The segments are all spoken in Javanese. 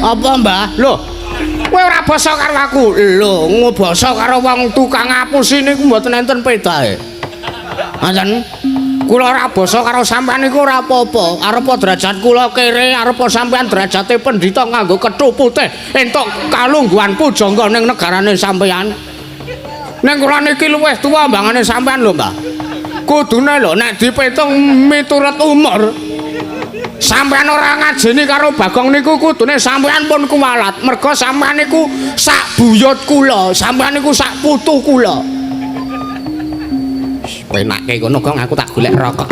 Apa, Mbah? Lho, kowe ora basa karo aku. Lho, ngobasa karo wong tukang ngapusi niku mboten enten pedahe. Ngoten. Kula ora basa karo sampean niku ora apa-apa. Arepa derajat kula kere, arepa sampean derajate pendhita nganggo kethu putih entuk kalungguhan pujangga ning negarane sampean. Ning kula niki luwih tuwa mbangane sampean lho, Mbah. Kudune lho nek dipitung miturut umur, sampean ora ngajeni karo Bagong niku kudune sampean pun kuwalat. Merga sampean niku sak buyut kula, sampean niku sak putu kula. Penake kono, Gong, aku tak golek rokok.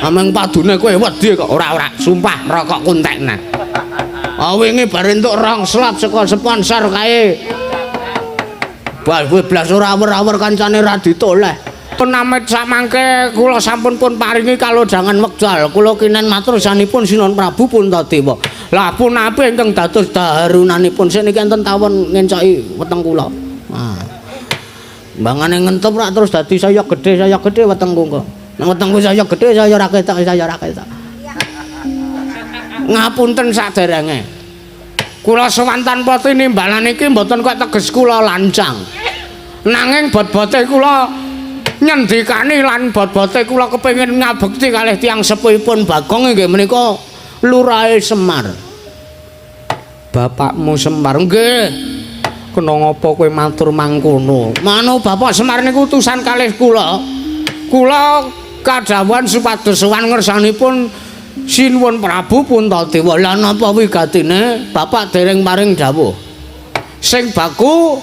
Ameng padune kowe wedi kok. Ora ora, sumpah rokok kuntekna. Ah, wingi bar entuk rong slop saka sponsor kae. Bal kowe blas ora awer-awer kancane ra ditoleh. Penamit samangke kula sampun pun paringi kalodhangan wekdal. Kula kinen matur sanipun Sinuwun Prabu Puntadewa. Lah, punapi ingkang dados daharunanipun sing niki enten tawon ngencoki weteng kula. Ah. Mbangane ngentup rak terus dadi saya gedhe wetengku kok. Nek wetengku saya gedhe, saya ora ketok, saya ora ketok. Ngapunten saderenge. Kula sowan tanpa tinimbalan iki mboten kok teges kula lancang. Nanging bot-bote kula nyendikani lan bot-bote kula kepengin ngabekti kalih tiyang sepuhipun Bagong, inggih menika Lurahe Semar. Bapakmu Semar? Nggih. Kena ngapa kowe matur mangkono? Manu Bapak Semar niku utusan kalih kula. Kula kadhawuhan supados sowan ngersanipun Sinuwun Prabu Puntadewa. Lah, napa wigatine Bapak dereng paring dawuh? Sing baku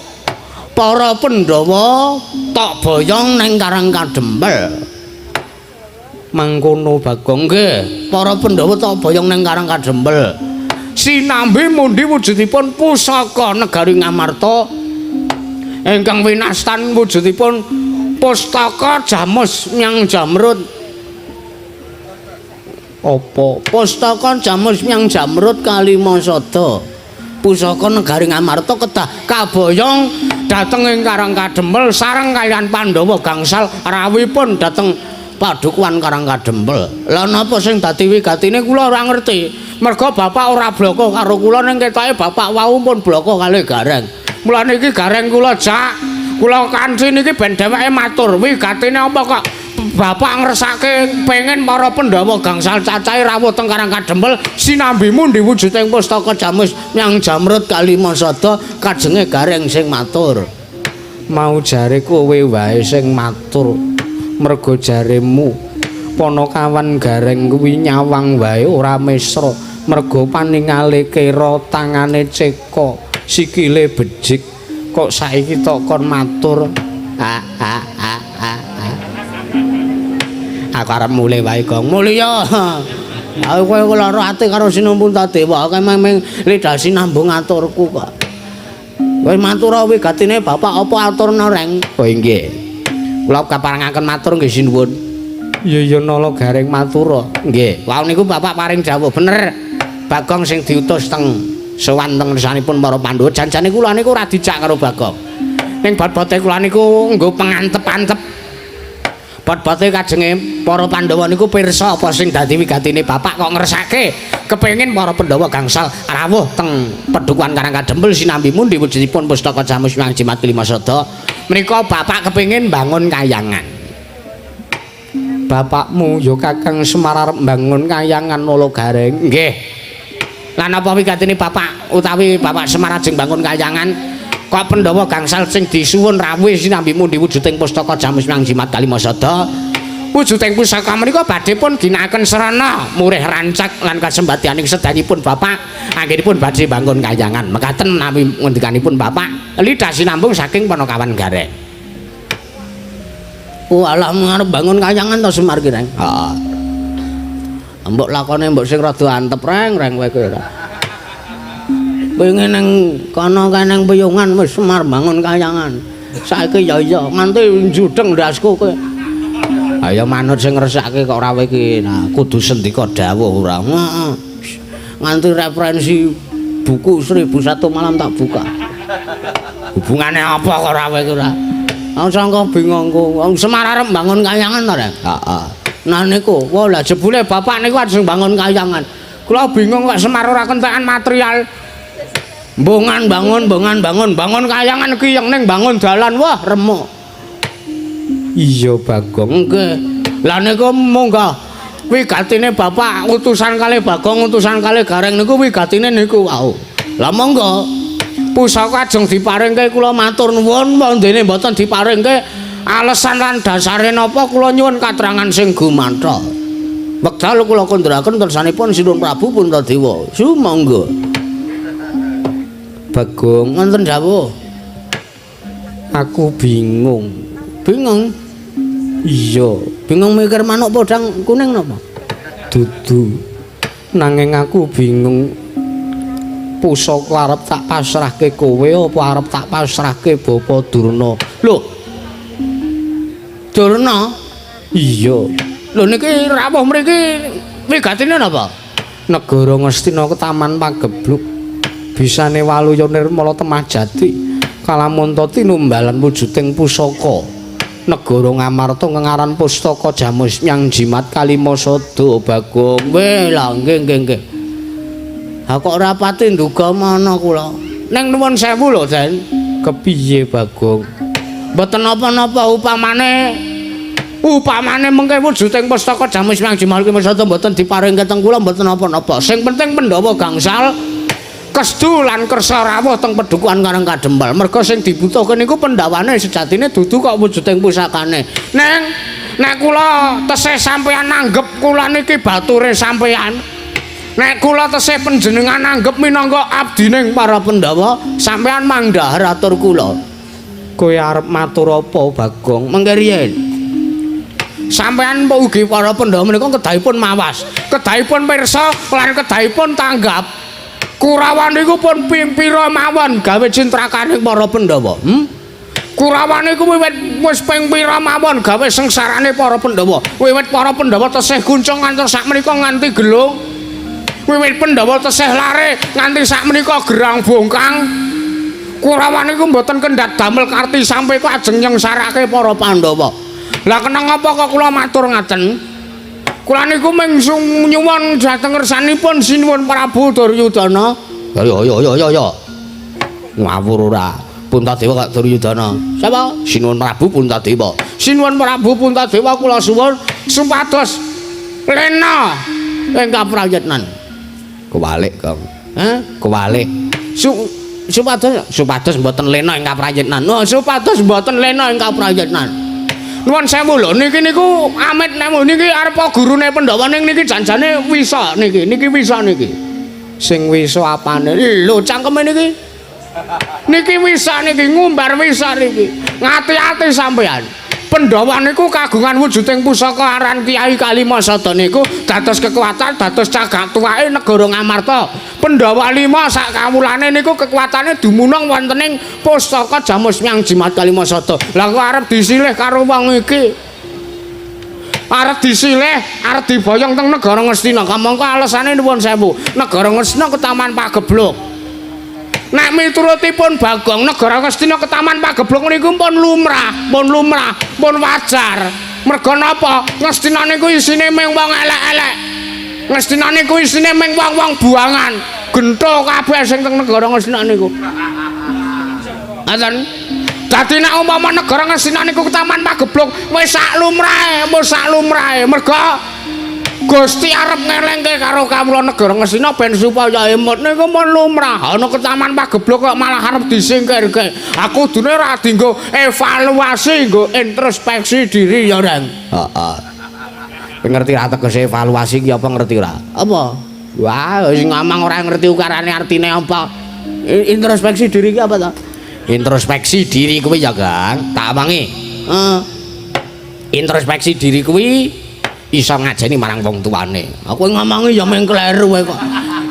para Pandhawa tok boyong ning Karang Kadempel. Mangkono, Bagong? Nggih, para Pandhawa tok boyong ning Karang Kadempel. Sinambi mundi wujudipun pusaka negari Ngamarta ingkang winastan wujudipun pustaka Jamus Myang Jamrut. Apa? Pustaka Jamus Myang Jamrut Kalimasada. Pusaka negari Ngamarta kedah kaboyong dhateng ing Karang Kadempel sareng kaliyan Pandhawa gangsal rawuhipun dhateng padukuhan Karang Kadempel. Lah, napa sing dadi wigatine kula ora ngerti. Merga bapak ora bloko karo kula, ning ketoke bapak wau pun bloko kalih Gareng. Mulane iki Gareng kula jak, kula kanthi niki ben dheweke matur wigatine apa kok bapak ngersake pengen para Pandhawa gangsal cacahe rawuh teng Karang Kadempel sinambi mundi wujuding pustaka Jamus Myang Jamrut Kalimasada. Kajenge Gareng sing matur. Mau jare kowe wae sing matur. Merga jaremu Panakawan Gareng kuwi nyawang wae ora mesra, merga paningale kera, tangane ceka, sikile bejik, kok saiki tok kon matur. Ah ah ah ah ah. Aku arep mulih wae, Gong. Mulih? Aku kowe lara ati karo Sinuwun Puntadewa, kowe meng lidah sinambung aturku kok. Kowe matur wigatine bapak apa aturna, Reng? Oh, inggih. Kula kaparengaken matur nggih, sinuwun. Iya iya, Nala Gareng, matur. Nggih. Wau niku bapak paring dawuh bener. Bagong sing diutus teng sowan teng ngersanipun para Pandhawa. Janjane kula niku ora dijak karo Bagong. Ning bot-bote kula niku nggo pengantep-antep. Bot-bote kajenge para Pandhawa niku pirsa apa sing dadi wigatine bapak kok ngersake kepengin para Pandhawa gangsal rawuh teng pedukuhan Karang Kadempel sinambi mundi wujudipun pustaka Jamus Myang Jimat Kalimasada. Menika bapak kepengin bangun kayangan. Bapakmu ya Kakang Semar arep mbangun kayangan, Nala Gareng? Nggih. Lah, napa wigatine bapak utawi bapak Semar ajeng bangun kayangan kok Pandhawa gangsal sing disuwun rawuh sinambi mundi wujuding pustaka Jamus Myang Jimat Kalimasada? Wujuding pusaka menika badhe pun ginakaken sarana murih rancak lan kasembadyaning sedayipun bapak anggenipun badhe bangun kayangan. Mekaten menawi ngendikanipun bapak, lidah sinambung saking Panakawan Gareng. Walah, arep bangun kayangan to Semar ki, Reng? Heeh. Mbok lakone mbok sing rada antep, Reng, Reng, kowe kuwi ora. Wingi ning kono kae ning Piyungan wis Semar bangun kayangan. Saiki ya iya nganti njudeng ndasku kowe. Ayo manut sing ngresake kok ora iki. Nah, kudu sendika dawuh ora. Heeh. Nganti referensi buku 1001 Malam tak buka. Hubungane apa kok ora iki ora? Aku sangka bingungku. Wong Semar arep bangun kayangan to, Rek? Heeh. Nah niku, wah lah jebule bapak niku ajeng bangun kayangan. Kula bingung kok Semar ora kentekan material. Bongan bangun, bongan bangun, bangun kayangan ki yang ning bangun dalan, wah remuk. Iya Bagong, nggih. Lah niku munggah wigatine bapak utusan kalih Bagong, utusan kalih Gareng niku wigatine niku wau. Lah monggo. Pusaka ajeng diparingke kula matur nuwun, wondene mboten diparingke alesan lan dasare napa kula nyuwun katerangan sing gumanthol. Wekdal kula kandharaken tersanipun Sinuwun Prabu Puntadewa. Sumangga. Bagong, wonten dawuh. Aku bingung. Bingung? Iya, bingung mikir manuk podang kuning napa? Dudu. Nanging aku bingung pusaka arep tak pasrahke kowe apa arep tak pasrahke Bapa Durna. Lho. Durna? Iya. Lho niki rawuh mriki wigatine napa? Negara Ngastina Taman Pagebluk. Bisane waluya nirmala temah jati kalamunta tinumbalan wujuding pusaka negara Ngamarta ngaran pustaka Jamus Nyang Jimat Kalimasada. Bagong, weh lah nggih nggih nggih. Ha kok ora pati nduga mana kula. Ning nuwun sewu lho, Den. Kepiye Bagong? Mboten napa-napa upamane upamane mengke wujuding pustaka Jamus Nyang Jimat Kalimasada mboten diparingke teng kula mboten napa-napa. Sing penting Pandhawa gangsal kestu lan kersa rawuh teng pedukuhan Karang Kadempel. Merga sing dibutuhke niku pendhawane sejatine dudu kok wujuding pusakane. Neng nek kula tesih sampeyan nanggep kula niki bature sampeyan. Nek kula tesih panjenengan nanggep minangka abdining para Pandhawa, sampeyan mangdhahar atur kula. Kowe arep matur apa, Bagong? Mengke riyen. Sampeyan ugi para Pandhawa menika kedahipun mawas, kedahipun pirsa lan kedahipun tanggap. Kurawa niku pun ping pira mawon gawe cintrakane para Pandhawa. Kurawa niku wiwit wis ping pira mawon gawe sengsarane para Pandhawa. Wiwit para Pandhawa tesih kuncung ngantos sakmenika nganti gelung. Wiwit Pandhawa tesih lare nganti sakmenika gerang bongkang. Kurawa niku mboten kendhat damel karti sampe kok ajeng nyengsarake para Pandhawa. Lah kenang apa kok kula matur ngaten? Kula niku mung nyuwun dhateng ngersanipun Sinuwun Prabu Duryudana. Yo yo yo yo yo. Ngawur ora. Puntadewa kok Duryudana. Sapa? Sinuwun Prabu Puntadewa. Sinuwun Prabu Puntadewa kula suwun supados lena ing kaprayitnan. Kewalik, Kang. Hah? Kewalik. Supados supados mboten lena ing kaprayitnan. Oh, supados mboten lena ing kaprayitnan. Nuwun sewu lho, niki niku amit nek niki arep gurune Pandhawa ning niki janjane wisa niki, niki wisa niki. Sing wisa apane? Lho cangkeme niki. Niki wisa niki ngumbar wisa niki. Ngati-ati sampean. Pandhawa niku kagungan wujuding pusaka aran Kyai Kalimasada niku dados kekuatan, dados cagak tuwake negara Ngamarta. Pandhawa lima sak kawulane niku kekuatane dumunung wonten ing pustaka Jamus Myang Jimat Kalimasada. Lah kok arep disilih karo wong iki? Arep disilih, arep diboyong teng negara Ngastina. Kamangka alesane nuwun sewu, negara Ngastina ketaman Pagebluk. Nek miturutipun Bagong, negara Ngastina ketaman Pagebluk niku pun lumrah, pun lumrah, pun wajar. Merga napa? Ngastina niku isine mung wong elek-elek. Ngastina niku isine mung wong-wong buangan. Gentho kabeh sing teng negara Ngastina niku. Ngaten. Dadi nek umpama negara Ngastina niku ketaman Pagebluk wis sak lumrahe, wis sak lumrahe. Merga Gusti arep ngelengke karo kawula negara Ngastina ben supaya emut niku mun lumrah. Ana ketaman Pagebluk kok malah arep disingkirke. Aku kudune ora dienggo evaluasi, nggo introspeksi diri ya, Reng. Heeh. Ngerti ra tegese evaluasi ki apa ngerti ora? Apa? Wah, wis ngomong ora ngerti ukarane artine apa. Introspeksi diri ki apa ta? Introspeksi diri kuwi ya, Gang, tak omongi. Heeh. Introspeksi diri kuwi iso ngajeni marang wong tuane. Aku ngomongi ya mung kleru wae kok.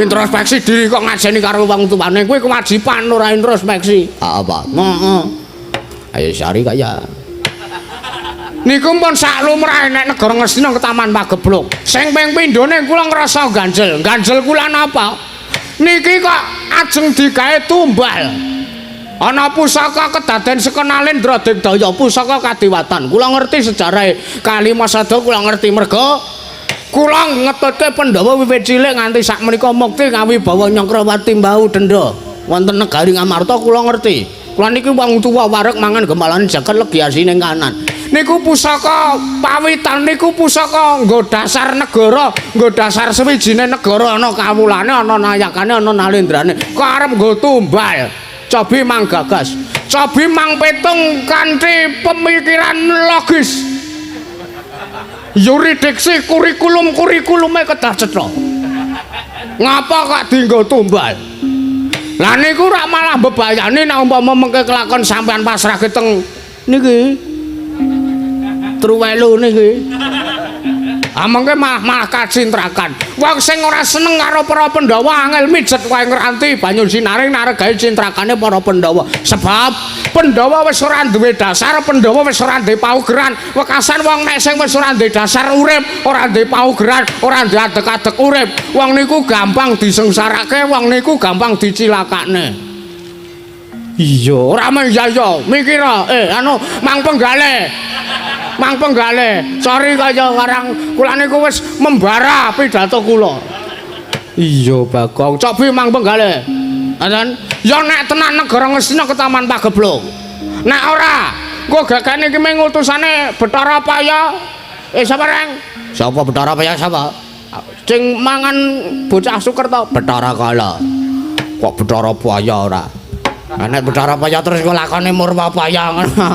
Introspeksi diri kok ngajeni karo wong tuane kuwi kewajiban ora introspeksi. Apa? Heeh. Ayo sari kaya. Niku pun sak lumrahe nek negara Ngastina ketaman Pagebluk. Sing ping pindhone kula ngrasa ganjel. Ganjel kula napa? Niki kok ajeng digawe tumbal. Ana pusaka kedaden sekenalendra digdaya pusaka kadiwatan. Kula ngerti sejarahe Kalimasada, kula ngerti merga Kula ngetutke Pandhawa wiwit cilik nganti sakmenika mukti kawibawa Nyakrawati mbau denda. Wonten negari Ngamarta kula ngerti. Kula niki wong tuwa wareg mangan gemalane jaket legi asine kanan. Niku pusaka pawitan niku pusaka nggo dasar negara, nggo dasar sewijine negara ana kawulane, ana nayakane, ana nalendrane. Kok arep nggo tumbal? Cobi mang gagas. Cobi mang petung kanthi pemikiran logis. Yuridiksi kurikulum-kurikulume kedah cetha. Ngapa kok dienggo tumbal? Lah niku rak malah mbebayani nek umpama mengke kelakon sampean pasrahke teng niki. Truwelu niki. Ah mengke malah kacintrakan. Wong sing ora seneng karo para Pandhawa angel mijet wae ngranti banyu sinaring naregae cintrakane para Pandhawa. Sebab Pandhawa wis ora duwe dasar, Pandhawa wis ora duwe paugeran. Wekasan wong nek sing wis ora duwe dasar urip, ora duwe paugeran, ora duwe adeg-adeg urip, wong niku gampang disengsarake, wong niku gampang dicilakakne. Iya, ora mung ya ya, mikir anu mang penggale. Mang penggale, sorry kaya karang kula niku wis membara pidato kula. Iya, Bagong, cobi mang penggale. Ngoten. Ya nek tenan negara Ngastina ketaman pageblug. Nek ora, engko gagane iki mung utusane Bathara Paya. Sapa reng? Sapa Bathara Paya sapa? Sing mangan bocah Sukerta Bathara Kala. Kok Bathara Paya ora? Nek Bathara Paya terus kok lakone Murwapaya ngono.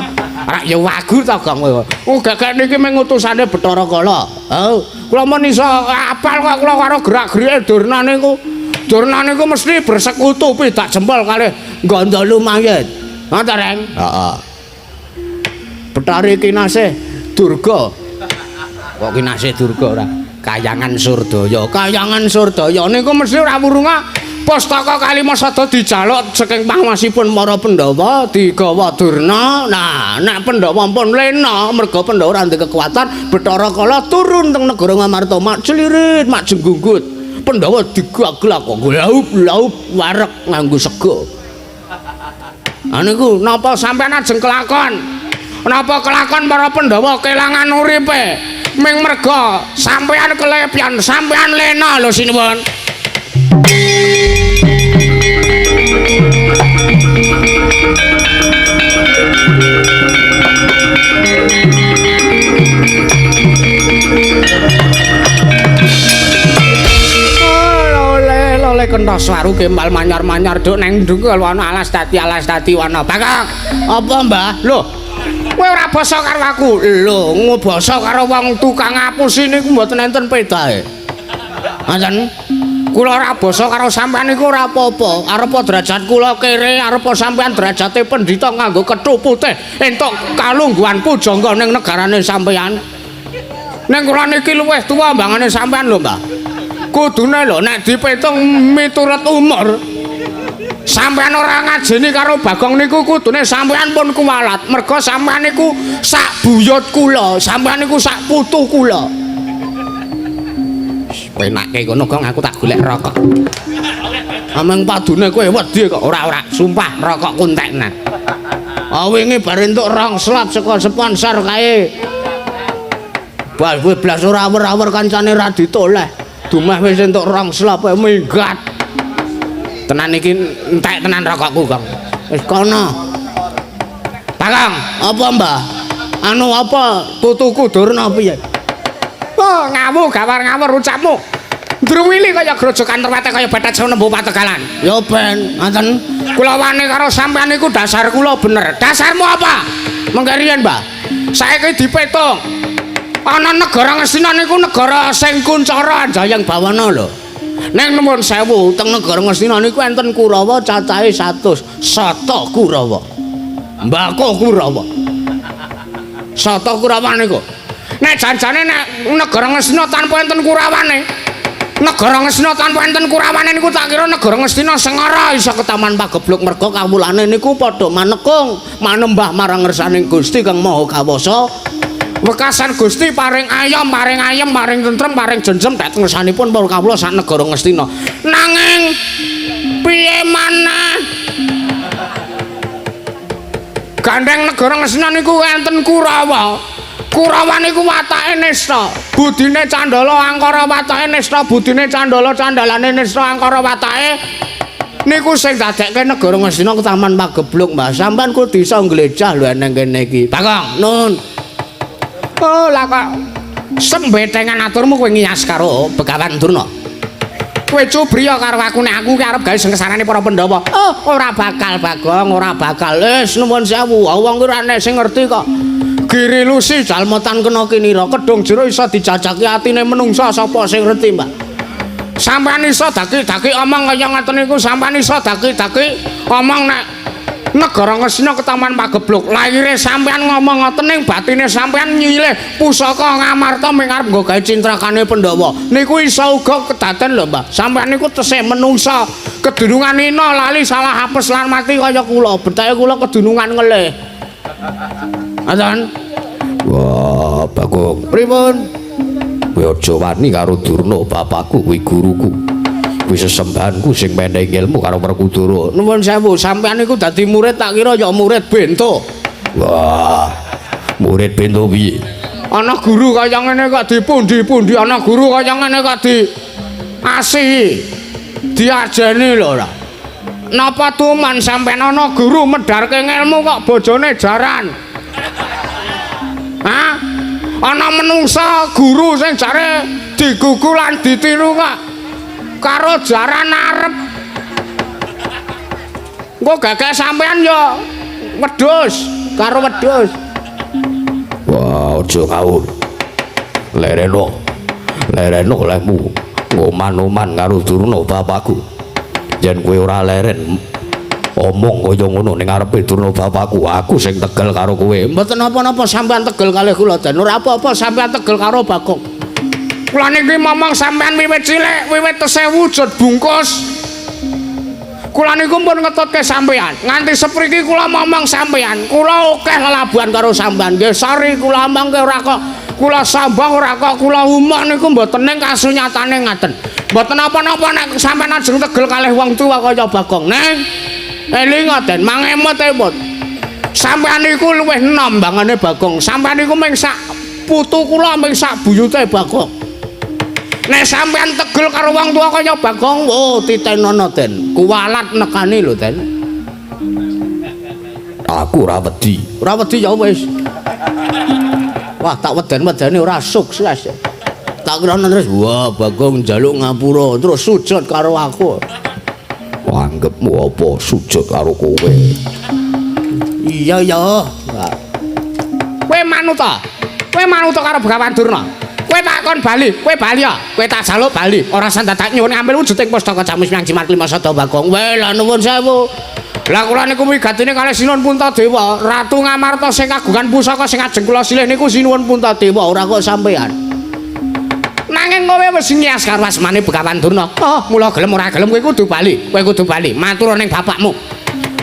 Ora ya wagu ta Gong kowe. Oh gagane iki mung utusane Bathara Kala. Oh, kula mun iso apal kok kula karo gerak-gerike Durna niku. Durna niku mesti bersekutu pidak jempol kalih Gandha Lumayit. Ngoten Reng? Heeh. Bathari Kinasih Durga. Kok Kinasih Durga ora? Kayangan Surdaya. Kayangan Surdaya niku mesti ora wurunga pustaka Kalimasada dijaluk saking panguwasipun para Pandhawa digawa Durna. Nah, nek Pandhawa pun lena merga Pandhawa ora ndek kekuatan, Bathara Kala turun teng negara Ngamarta mak celirit, mak jenggunggut. Pandhawa digaglak kok laup-laup wareg nganggo sega. Ha niku napa sampean ajeng kelakon? Napa kelakon para Pandhawa kelangan uripe? Ming merga sampean kelepian, sampean lena lho sinuwun. Lole kentos waru gembal manyar-manyar duk neng dengkul ana alas dadi wana. Bagong, apa Mbah? Lho, kowe ora basa karo aku. Lho, ngobasa karo wong tukang ngapusi niku mboten enten pedahe. Ngoten. Kula ora basa karo sampean niku ora apa-apa. Arepa derajat kula kere, arepa sampean derajate pendhita nganggo kethu putih entuk kalungguhan pujangga ning negarane sampean. Ning kula niki luwih tuwa mbangane sampean lho, Mbah. Kudune lho nek dipitung miturut umur sampean ora ngajeni karo Bagong niku kudune sampean pun kuwalat merga sampean niku sak buyut kula, sampean niku sak putu kula. Penake kono Gong, aku tak golek rokok. Ameng padune kowe wedi kok ora-ora, sumpah rokok kuntekna. Ah wingi bar entuk rong slop saka sponsor kae. Bal kowe blas ora awer-awer kancane ra ditoleh. Dumeh wis entuk rong slop minggat. Tenan iki entek tenan rokokku, Gong. Wis kono. Bagong, apa Mbah? Anu apa putuku Durna piye? Oh, ngawur gawar ngawur ucapmu. Ndruwili kaya grojokan terwete kaya batet nembu pategalan. Ya ben, ngoten. Kula wani karo sampean niku dasar kula bener. Dasarmu apa? Mengke riyen, Mbah. Saiki dipetung. Ana negara Ngastina niku negara sing kuncara anjayeng bawana lho. Ning nuwun sewu, teng negara Ngastina niku enten Kurawa cacahe 100. Sata Kurawa. Mbako Kurawa. Sata Kurawa niku. Nek janjane nek negara Ngastina tanpa enten Kurawane. Negara Ngastina tanpa enten Kurawane niku tak kira negara Ngastina sengara iso ketaman pageblug merga kawulane niku padha manekung manembah marang ngersaning Gusti Kang Maha Kawasa. Wekasan Gusti paring ayom, paring ayem, paring tentrem, paring jenjem dhateng ngersanipun para kawula sak negara Ngastina. Nanging piye maneh? Gandeng negara Ngastina niku enten Kurawa. Kurawa niku watake nista, budine candala angkara watake nista, budine candala candalane nista angkara watake niku sing dadekke negara Ngastina Taman Pagebluk, Mbah. Sampeyan kudu iso nglejah lho eneng kene iki. Bagong, nun. Oh, lah kok sembetengan aturmu kowe ngiyas karo Begawan Durna. Kowe cubriya karo aku nek aku ki arep gawe sengsarane para Pandhawa. Oh, ora bakal Bagong, ora bakal. Wis nuwun sewu, wong ki ora enek sing ngerti kok. Giri lusi jalma tan kena kinira, kedung jero iso dijajaki atine menungsa sapa sing ngerti, Mbak. Sampeyan iso daki-daki omong kaya ngoten niku, sampeyan iso daki-daki omong nek negara Ngastina ketaman Pagebluk. Lahire sampeyan ngomong ngoten ning batine sampeyan nyilih pusaka Ngamarta ming arep nggo gawe cintrakane Pandhawa. Niku iso uga kedaden lho, Mbah. Sampeyan niku tesih menungsa, kedunungan ina lali salah apes lan mati kaya kula. Betake kula kedunungan ngelih. Ngoten. Wah, Bagong. Pripun? Kowe aja wani karo Durna bapakku kuwi guruku. Kuwi sesembahanku sing menehi ilmu karo Werkudara. Nuwun sewu, sampeyan niku dadi murid tak kira ya murid bento. Wah, murid bento piye? Ana guru kaya ngene kok dipundi-pundi, ana guru kaya ngene kok di asihi. Diajeni lho ora. Napa tuman sampeyan ana guru medharke ngelmu kok bojone jaran? Hah? Ana menungsa guru sing jare digugu lan ditiru kok karo jaran arep. Engko gagak sampean ya wedhus karo wedhus. Wah, aja ngawur. Lereno. Lereno lehmu ngoman-oman karo Durna bapakku. Yen kowe ora leren omong kaya ngono ning ngarepe Durna bapakku, aku sing tegel karo kowe. Mboten napa-napa sampean tegel kalih kula, Den. Ora apa-apa sampean tegel karo Bagong. Kula niki momong sampean wiwit cilik, wiwit tesih wujud bungkus. Kula niku pun ngetutke sampean. Nganti sepriki kula momong sampean. Kula akeh lelabuhan karo sampean. Nggih, sorry kula omongke ora kok kula sambang ora kok kula umuk niku mboten ning kasunyatane ngaten. Mboten napa-napa nek sampean ajeng tegel kalih wong tuwa kaya Bagong. Neng elinga Den, mangemot-emot. Sampean niku luwih enom bangane Bagong. Sampean niku mung sak putu kula mung sak buyute Bagong. Nek sampean tegel karo wong tuwa kaya Bagong, oh titenono Den. Kuwalat nekani lho Den. Aku ora wedi. Ora wedi ya wis. Wah, tak weden-wedeni ora sukses. Tak kira terus, wah Bagong njaluk ngapura, terus sujud karo aku. Anggepmu apa sujud karo kowe? Iya ya. Kowe manut ta? Kowe manut karo Begawan Durna? Kowe tak kon bali, kowe bali ya. Kowe tak jaluk bali. Ora usah dadak nyuwun ngambil wujuding pustaka Jamus Miang Jimat Klima Sada Bagong. Weh, lah nuwun sewu. Lah kula niku wigatine kalih Sinuwun Puntadewa, Ratu Ngamarta sing kagungan pusaka sing ajeng kula silih niku Sinuwun Puntadewa, ora kok sampean. Nanging kowe wis ngiyas karo asmane Begawan Durna. Oh, mula gelem ora gelem kowe kudu bali. Kowe kudu bali. Matur ning bapakmu.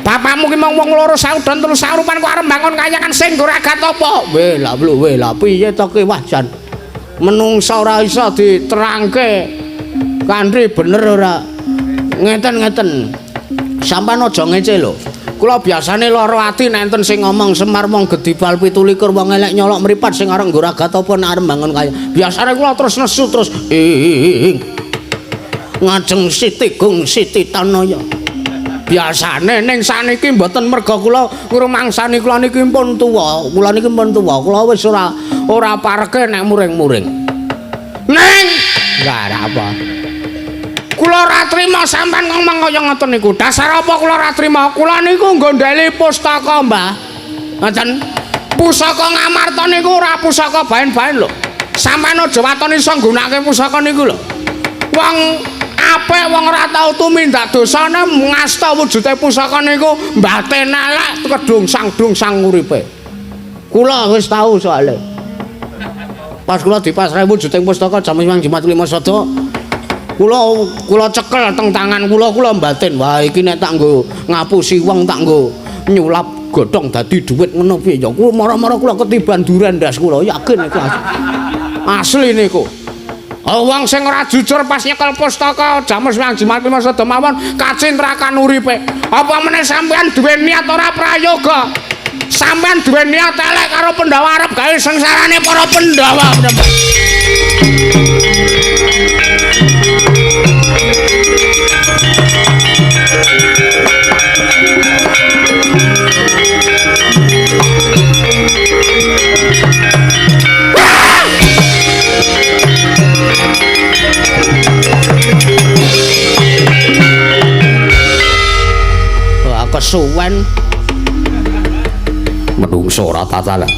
Bapakmu ki mung wong loro saudon telu saurupan kok arep mbangun kayangan sing nggo ragat apa? Weh, lah lho, weh, lah piye to ki wah jan. Menungsa ora iso diterangke. Kanthi bener ora. Ngeten-ngeten. Sampeyan aja ngece lho. Kula biasane lara ati nek enten sing ngomong Semar wong gedibal 17 wong elek nyolok mripat sing arep nggo ragat apa nek arep mbangun kaya. Biasane kula terus nesu terus ing ngajeng Siti Gung Siti Tanaya. Biasane ning saniki mboten merga kula ngrumangsani kula niki pun tuwa, kula niki pun tuwa, kula wis ora pareke nek muring-muring. Ning enggak apa. Kula ora trima sampean ngomong kaya ngoten niku. Dasar apa kula ora trima? Kula niku nggondheli pustaka, Mbah. Ngoten. Pusaka Ngamarta niku ora pusaka baen-baen lho. Sampean aja waton iso nggunakake pusaka niku lho. Wong apik wong ora tau tumindak dosane ngasta wujude pusaka niku mbaten elek kedung sang-dung sang uripe. Kula wis tau soalé. Pas kula dipasrahi wujuding pustaka Jamus Miang Jimat Lima Sada, kula cekel teng tangan kula, kula mbatin, wah iki nek tak nggo ngapusi wong tak nggo nyulap godhong dadi dhuwit ngono piye ya. Kula mara-mara kula ketiban duren ndas kula, yakin iku asli niku. Oh, wong sing ora jujur pas nyekel pustaka Jamus Miang Jimat Lima Sada mawon kacintrakan uripe. Apa meneh sampean duwe niat ora prayoga? Sampeyan duwe niat elek karo Pandhawa arep gawe sengsarane para Pandhawa. Wah, kesuwen menungso ora tatalan.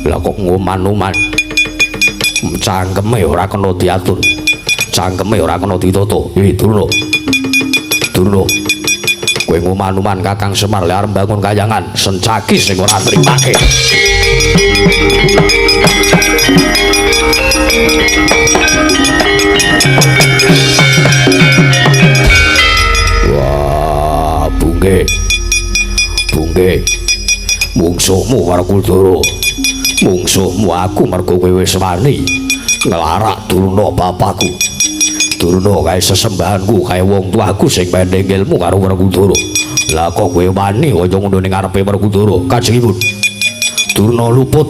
Lah kok ngoman-oman. Cangkeme ora kena diatur. Cangkeme ora kena ditata. Durna. Durna. Kowe ngoman-oman Kakang Semar lek arep bangun kayangan, Sencaki sing ora nrimake. Wah, bungke. Bungke. Mungsuhmu Werkudara. Mungsuhmu aku mergo kowe wis wani nglarak Durna bapakku. Durna kae sesembahanku, kae wong tuaku sing pendeng ilmu karo Werkudara. Lah kok kowe wani kaya ngono ning ngarepe Werkudara? Kajengipun Durna luput,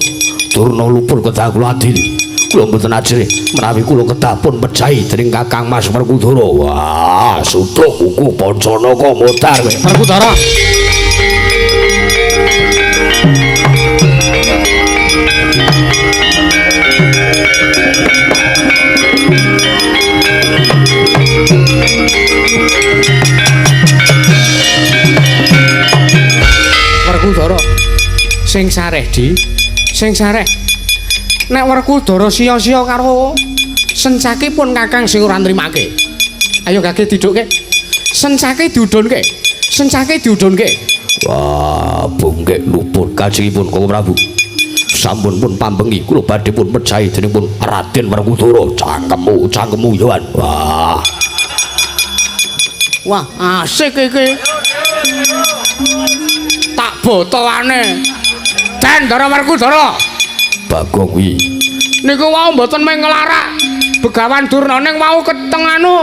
Durna luput kedah kula adili. Kula mboten ajrih menawi kula kedah pun pejahi dening Kakang Mas Werkudara. Wah, sutruk kuku Pancanaka modar kowe. Werkudara. Werkudara sing sareh di sing sareh nek Werkudara sia-sia karo Sencaki pun Kakang sing ora nrimake. Ayo gage didhukke. Sencaki diudhunke. Sencaki diudhunke. Wah, bungkek luput kajengipun Koko Prabu. Sampun pun pambengi kula badhe pun pejahi dening pun Raden Werkudara. Cangkemmu, cangkemmu yoan. Wah. Wah, asik iki. Tak botoane. Den Ndara Werkudara. Bagong kuwi. Niku wau mboten mung nglarak Begawan Durna ning wau keteng anu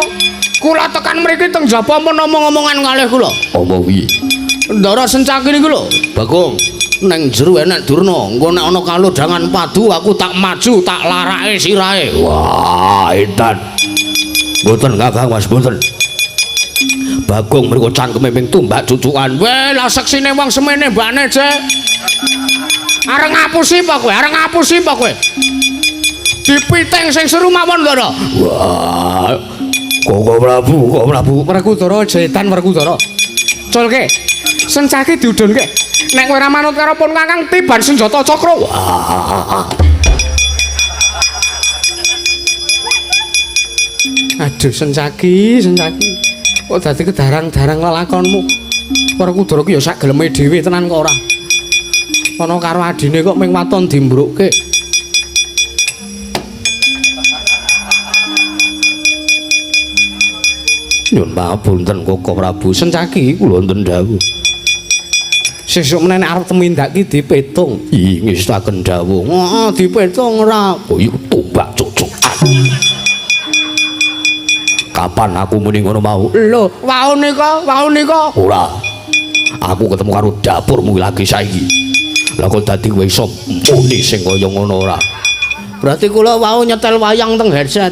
kula tekan mriki teng jaba pun omong-omongan kalih kula. Apa kuwi? Ndara Sencaki niku lho, Bagong. Neng jero enek Durna, engko nek ana kalodhangan padu aku tak maju tak larake sirahe. Wah, edan. Mboten Kakang Mas, mboten. Bagong mriku cangkeme ping tumbak cucukan. Weh, lah seksine wong semene mbakne, Jek. Arep ngapusi apa kowe? Arep ngapusi apa kowe? Dipiting sing seru mawon, Ndara. Wah. Koko Prabu, Koko Prabu. Werkudara jetan Werkudara. Culke. Sencaki diudhunke. Nek kowe ora manut karo pun Kakang tiban senjata cakra. Wah. Aduh, Sencaki, Sencaki. Kok dadi kedarang-darang lelakonmu. Werkudara ki ya sak geleme dhewe tenan kok ora. Ana karo adine kok ming waton dimbrukke. Nyun papunten Koko Prabu. Sencaki kula wonten dawuh. Sesuk meneh nek arep tumindak ki dipetung. Ih, ngestaken dawuh. Heeh, dipetung ora. Oh, iku tumbak cucukan. Kapan aku muni ngono mau? Lho, wau nika, wau nika. Ora. Aku ketemu karo dapurmu lagi saiki. Lah kok dadi kowe iso muni sing kaya ngono ora? Berarti kula wau nyetel wayang teng headset.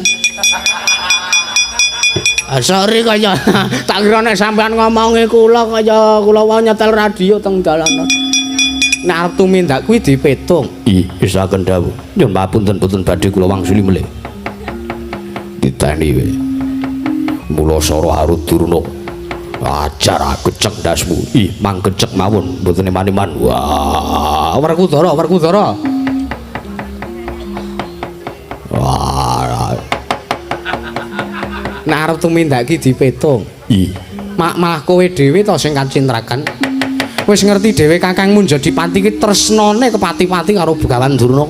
Ah, sorry kaya tak kira nek sampean ngomongi kula kaya kula wau nyetel radio teng dalan. Nek arep tumindak kuwi dipetung. Ih, isaken dawuh. Nyun papunten boten badhe kula wangsuli melih. Diteni wae. Mula sora arut Durna. Ajar aku cek ndasmu. Ih, mangkecek mawon mboten eman-eman. Wah, Werkudara, Werkudara. Wah. Nek arep tumindak ki dipetung. Ih, malah kowe dhewe to sing kacintrakan. Wis ngerti dhewe Kakangmu njadi pati ki tresnane kepati-pati karo Begawan Durna.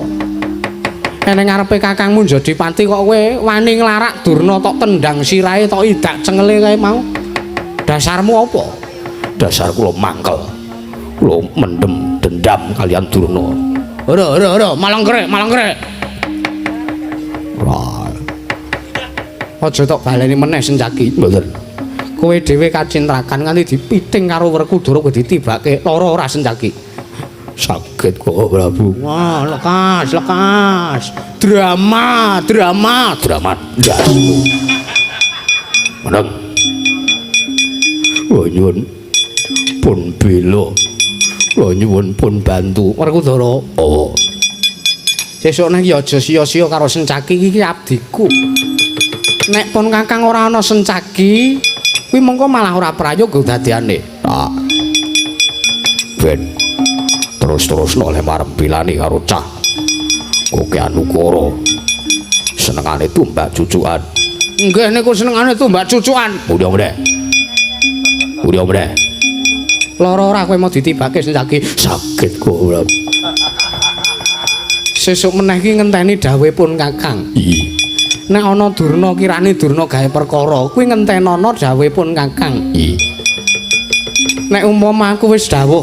Nek ngarepe Kakangmu njadi pati kok kowe wani nglarak Durna tok tendang sirahe tok idak cengele kae mau. Dasarmu apa? Dasar kula mangkel. Kula mendem dendam kalian Durna. Ora, ora, ora, malangkrek, malangkrek. Ora. Aja tok baleni meneh Sencaki. Mboten. Kowe dhewe kacintrakan nganti dipiting karo Werkudara kowe ditibake lara ora Sencaki. Sakit kok Prabu. Wah, lekas, lekas. Drama, drama, drama. Ndasmu. Meneng. Kula nyuwun pun bela. Kula nyuwun pun bantu Werkudara. Oh. Sesuk nek ya aja sia-sia karo Sencaki iki abdiku. Nek pun Kakang ora ana Sencaki, kuwi mengko malah ora prayoga dadiane. Tak. Ben terus-terusno le marempilani karo cah. Koke Anukara. Senengane tumbak cucukan. Nggih niku senengane tumbak cucukan. Udah meneh. Udah meneh. Lara ora kowe mau ditibake Sencaki? Sakit kok ora. Sesuk meneh iki ngenteni dawuhipun Kakang. Iya. Nek ana Durna kirane Durna gawe perkara, kuwi ngentenono dawuhipun Kakang. Iya. Nek umpama aku wis dawuh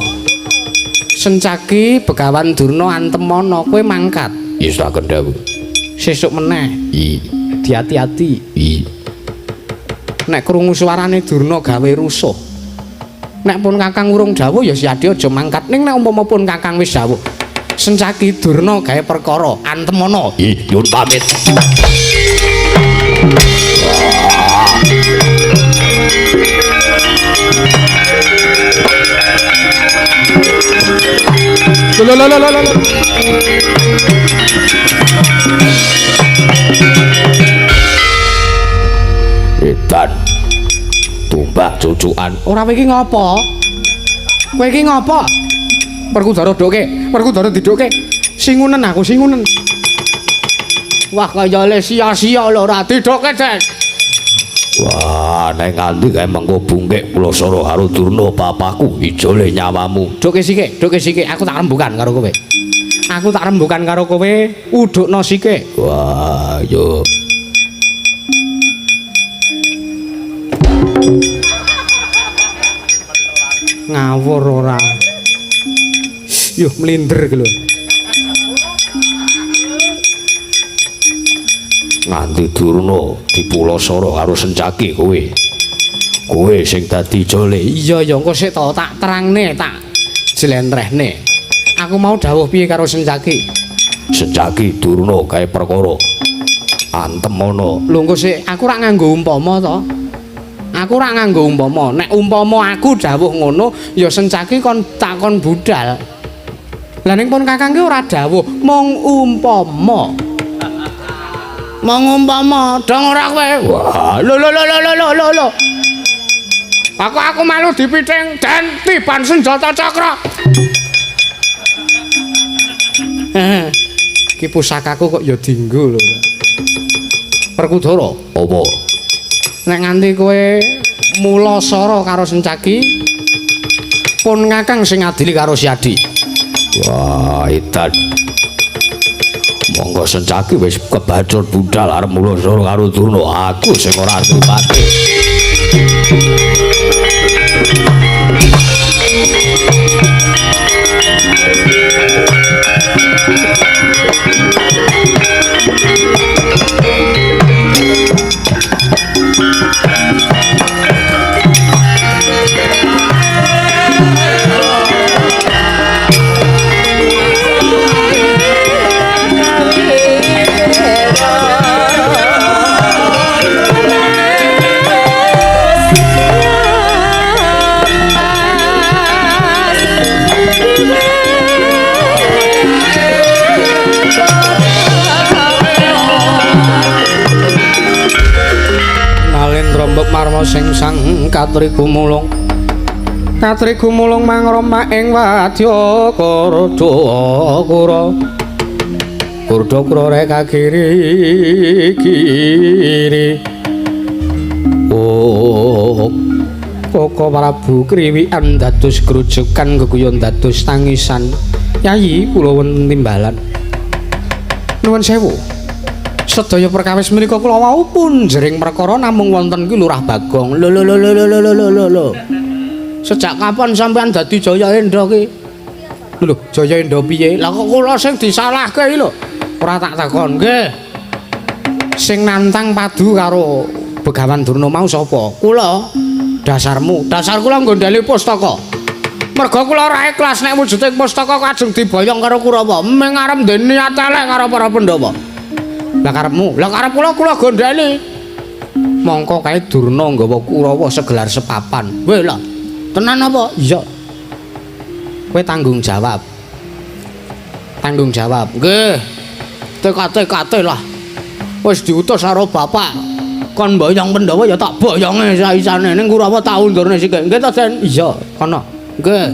Sencaki Begawan Durna antemana, kowe mangkat. Istaken dawuh. Sesuk meneh. Iya. Diati-ati. Iya. Nek krungu suarane Durna gawe rusuh. Nek pun Kakang urung dawuh ya Siadi aja mangkat. Ning nek umpama pun Kakang wis dawuh Sencaki Durna gawe perkara antemana. Iya, nyuwun pamit. Lho lho lho lho. Edan. Tumbak cucukan. Ora kowe iki ngopo? Kowe iki ngopo? Werkudara doke, Werkudara didoke. Singunen aku, singunen. Wah, kaya le sia-sia lho ora didoke, Den. Wah, nek nganti kae mengko bungkek Pulasara karo Durna bapakku ijole nyawamu. Doke sike, doke sike, aku tak rembukan karo kowe. Aku tak rembukan karo kowe, udukno sike. Wah, yo. Ngawur ora. Yuh, mlinder iki lho. Nganti Durna dipulasara karo Sencaki kowe. Kowe sing dadi jole. Iya ya, engko sik to tak terangne, tak jlentrehne. Aku mau dawuh piye karo Sencaki? Sencaki Durna gawe perkara. Antemana. Lho engko sik, aku ora nganggo umpama to. Aku ora nganggo umpama. Nek umpama aku dawuh ngono, ya Sencaki kon takon budal. Lah ning pun Kakang ki ora dawuh, mung umpama. Mung umpama, dong ora kowe. Wah, lho lho lho lho lho lho lho. Aku malu dipiting den tiban senjata cakra. Ki pusakaku kok ya dinggo lho. Werkudara, apa? Nek nganti kowe mulasara karo Sencaki, pun Kakang sing ngadili karo Siadi. Wah, edan. Monggo Sencaki wis kebacut budal arep mulasara karo Durna, aku sing ora ngripate. Nalendra mbok marma sing sang katri gumulung. Katri gumulung mangroma ing wadya kurda kura. Kurda kura reka kiri kiri. Oh, Koko Prabu kriwikan dados grujukan geguyon dados tangisan. Yayi kula wonten timbalan. Nuwun sewu. Sedaya perkawis menika kula wau pun jering perkara namung wonten ki Lurah Bagong. Lho lho lho lho lho lho lho lho. Sejak kapan sampean dadi Jaya Endha ki? Lho, Jaya Endha piye? Lah kok kula sing disalahke iki lho. Ora tak takon nggih. Sing nantang padu karo Begawan Durna mau sapa? Kula. Dasarmu, dasar kula nggondheli pustaka. Merga kula ora ikhlas nek wujude pustaka kajeng diboyong karo Kurawa. Ming arep ndek niat elek karo para Pandhawa. Lah karepmu? Lah karep kula kula gondheli. Mongko kae Durna nggawa Kurawa segelar sepapan. Weh lah. Tenan apa? Iya. Kowe tanggung jawab. Tanggung jawab. Nggih. TKT-KT lah. Wis diutus karo bapak. Kon mboyong Pandhawa ya tak boyonge saisane ning Kurawa tak undurne sikik. Nggih ta, Den? Iya, kono. Nggih.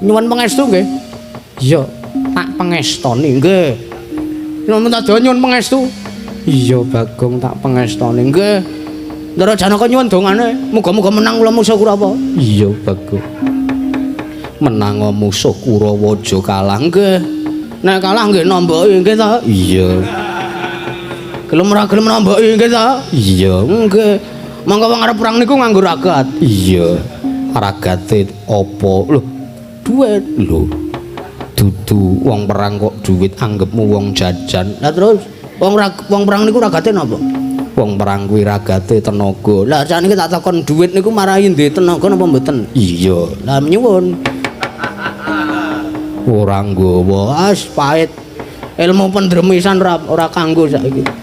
Nyuwun pangestu nggih. Iya, tak pangestoni nggih. Nyuwun ta nyuwun pangestu. Iya, Bagong tak pangestoni nggih. Ndara Janaka nyuwun dongane, muga-muga menang kula musuh Kurawa. Iya, Bagong. Menang musuh Kurawa aja kalah nggih. Nek kalah nggih nambahi nggih ta? Iya. Gelem ora gelem nambahi nggih ta? Iya, nggih. Monggo wong arep perang niku nganggo ragat. Iya. Ragate apa? Lho, duit. Lho. Dudu wong perang kok duit anggepmu wong jajan. Lah terus wong wong perang niku ragate napa? Wong perang kuwi ragate tenaga. Lah sakniki tak takon duit niku marahi ndek tenaga napa mboten? Iya. Lah nyuwun. Ora nggawa. As pahit. Ilmu pendremisan ora kanggo saiki.